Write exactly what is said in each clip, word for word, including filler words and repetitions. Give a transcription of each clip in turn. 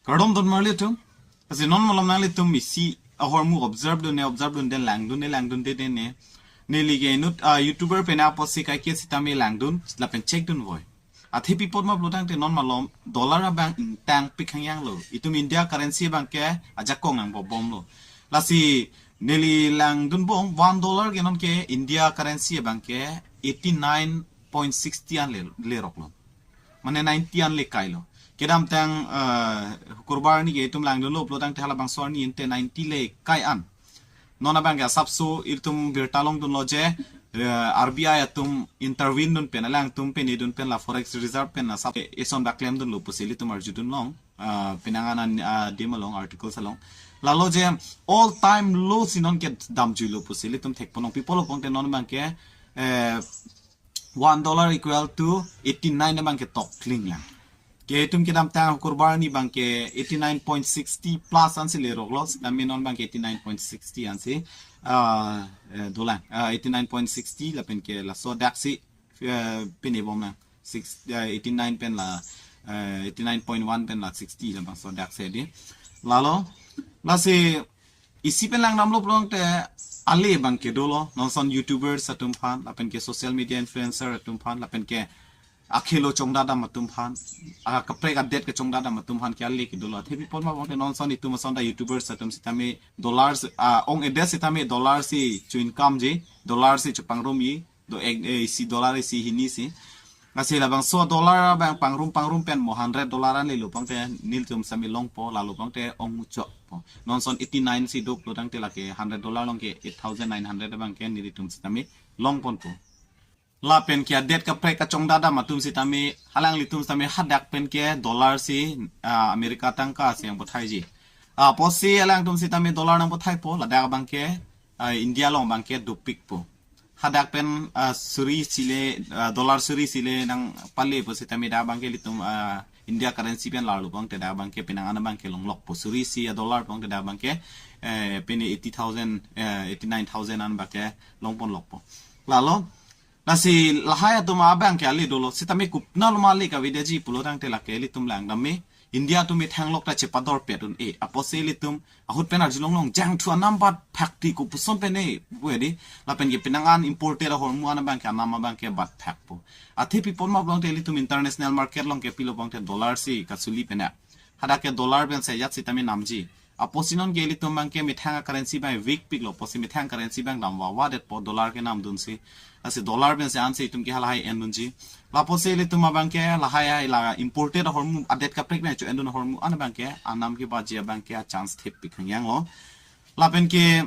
Kardom don marli atum. Lasi non malom nanglitum isi ahormu observe dun ne, observe dun den, langdun ne, langdunde den ne. Neli ke inut, ah, YouTuber pen apotsi kaike sitame langdun lapen check dunvoi. Athe pi apot ma pulotangte non malom dollar abang ingtangpik hangyang lo. Itum India currency abangke ajakong nangbobomlo. Lasi neli langdunbom, one dollar ke nonke India currency abangke eighty nine point sixty an le, leroklo. Mane ninety an le kailo. Kedamtang, eh, Hukurbar arni ke itum langdunlo pulotangte halabangso arni ante ninety le kai an. Non abangke asapso itum birta longdunlo je, eh, RBI atum intervene dun pen, alangtum pen, idun pen, la forex reserve pen asap eson baklem dunlo pusi ilitum arjudunlong, ah, penang an, ah, adim along, articles along. Lalo je all time low si nonke damjuilo pusi ilitum thekponlong. Pi apot pulotangte non abangke, eh, one dollar equal to eighty nine abangke tokling lang. Ke itum kedamtang Hukurbar arni abangke eighty nine point sixty plus ansi leroklo, sitame non abangke eighty nine point sixty ansi, ah, eh, dolang, ah, eighty nine point sixty lapen ke laso adaksi, eh, pine bomlang. Six, eh, eighty nine pen la, eh, eighty nine point one pen la sixty labangso adaksi di. Lalo, lasi isi pen langdamlo pulotangte ale abangke dolo, non ason YouTubers atum aphan, lapen ke social media influencer atum aphan, lapen ke akhelo chongdadam atum aphan, akaprek adet kechongdadam atum aphan ke ale kedolo. Athe pi apot ma pulotangte non ason itum ason ta YouTubers atum sitame dollars, ah, ong-edet sitame dollar si cho-income ji, dollar si chopangrumji, do ek, eh, isi dollar isi hini si. Lasi labangso dollar abang pangrum pangrum pen mo hundred dollar an lelo pulotangte nelitum sitame longpo, lalo pulotangte ong muchokpo. Non ason eighty nine si do pulotangte lake hundred dollar along ke eight thousand nine hundred abangke nelitum sitame longponpo. Lapen ke adet kaprek kachongdadam atum sitame, alanglitum sitame hadak pen ke dollar si, ah, America tangka si nangpathaiji. Ah, apotsi alangtum sitame dollar nangpathaipo, ladak abangke, ah, India along abangke dopikpo. Hadak pen, ah, suri si le, ah, dollar suri si le nangpale pu sitame dak abangke ilitum, ah, India currency pen larlo pulotangte dak abangke penang an abangke longlokpo. Suri si a dollar pulotangte dak abangke, eh, pine eighty thousand, eh, eighty nine thousand an abangke longponlokpo. Lalo, lasi lahai atum abangke ale dolo, sitame kopinalo ma le kavedeji pulotangte lake ilitum langdam me. India atum methang lok ta chepadorpet un-e. Apotsi ilitum ahut pen arjulonglong jangthu anam bat phak ti kopuson pen e, pu edi. Lapen ke penang an imported ahormu an abangke anam abangke bat phakpo. Athe pi apot ma pulotangte ilitum international market along ke pilo pulotangte dollar si kasuli pen a. Hadak ke dollar pen si ajat sitame namji. Apotsi nonke ilitum abangke methang currency abang weak piklo, apotsi methang currency abang dam wawa detpo dollar ke namdunsi. Lasi dollar pen si ansi itum ke halahai endunji. Lapotsi ilitum abangke lahai hai la imported ahormu adet kaprek pen cho-endun ahormu an abangke anam kebatji abangke a chance thepik hangyang lo. Lapen ke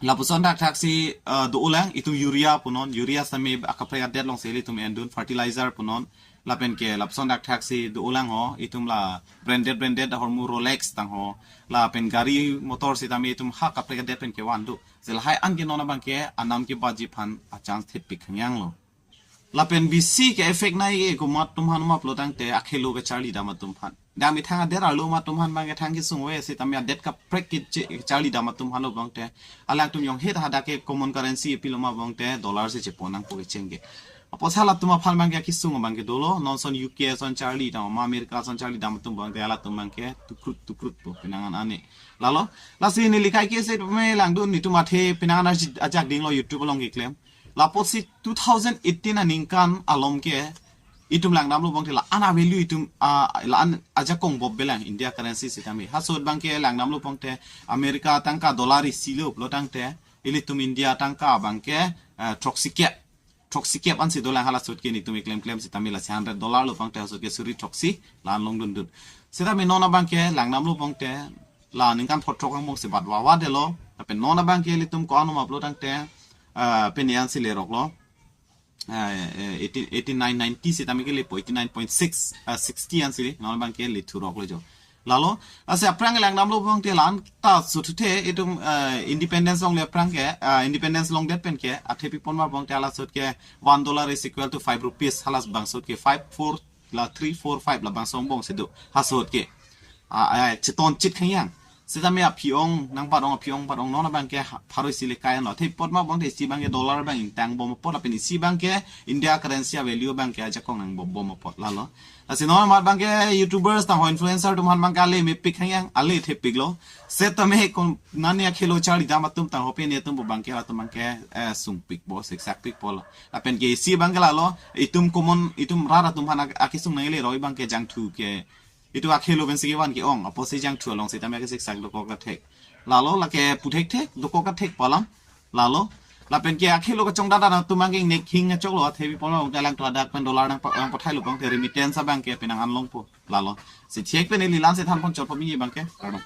lapuson dakthak si, eh, dolang itum urea punon, urea sitame akaprek adet along si ilitum endun, fertilizer punon. Lapen ke lapuson dakthak si dolang ho, itum la branded branded ahormu Rolex tang ho. Lapen gari motor sitame itum ha kaprek adet pen kevan do. Si lahai an ke non abangke anam kebatji aphan a chance thepik hangyang lo. Lapen bisi ke effect nai ke komat atum aphan ma pulotangte akhelo kacharlidam atum aphan. Dak methang adet arlo ma atum aphan abangke thang kesung ave sitame adet kaprek ke che-, charlidam atum aphan lo pulotangte. Alangtum jonghet hadak ke common currency pilo ma pulotangte dollar si chepon nangpo kecheng ke. Apotsi halatum aphan abangke kesung abangke dolo, non ason U K ason charlidam, ma America ason charlidam atum pulotangte halatum abangke tukrut tukrut po penang an ane. Lalo, lasi neli kaike sitame langdun itum athe penang an aji-, ajak dinglo YouTube along keklem. Lapotsi two thousand eighteen aningkan alom ke itum langdamlo pulotangte la-an a value itum, ah, la-an ajakong bop belang India currency sitame. Halaso ahut abangke langdamlo pulotangte America tangka dollar isi lo pulotangte ilitum India tangka abangke, eh, throksi kep. Throksi kep ansi dolang halaso ahut ke nitum keklem klem sitame lasi hundred dollar lo pulotangte halaso ahut ke suri throksi la-an longdundun. Sitame non abangke langdamlo pulotangte la ningkan phongo throk angbong si bat wawa detlo. Lapen non abangke ilitum ko-an ma pulotangte, ah, pine ansi leroklo. Ah, eh, eighty, eighty nine ninety sitame ke lepo, eighty nine point six, ah, sixty ansi non abangke lethuroklo jo. Lalo, lasi aphrang langdamlo pulotangte la-an ta sutute itum, ah, independence longle aphrang ke, ah, independence longdet pen ke, athe pi apot ma pulotangte halaso ahut ke one dollar is equal to five rupees, halabangso ahut ke five four la three four five labangso angbong si do, halaso ahut ke. Ah, ah, cheton chit khangyang. Sitame aphi-ong, nangpat-ong aphi-ong, pat-ong non abangke ha-, pharo isi le kai anlo. Thepot ma abangke isi abangke dollar abang ingtang bom apot, lapen isi abangke India currency a-value abangke ajakong nang bom, bom apot lalo. Lasi non amat abangke YouTubers tangho, influencer atum aphan abangke ale mepik hangyang, ale thepiklo. Sitame kon nani akhelo charlidam atum tangho, pini atum pu abangke, atum abangke, eh, sungpikpo, siksakpikpo lo. Lapen ke isi abangke lalo, itum common, itum rat atum aphan ak-, akesung nangle roi abangke jangthu ke, itum akhelo pensi kevan ke-ong, apotsi jangthu along sitame kesiksak dokok kathek. Lalo lake puthekthek, dokok kathek pu alam. Lalo. Lapen ke akhelo kachongdat atum abangke ingnek hing achoklo, athe pi pon abangke alang to adak pen dollar nangpa-, nangpathailo abangke remittance abangke penang anlongpo. Lalo. Si thek pen ili la-ansi thanpon chotpo mini abangke. Kardom.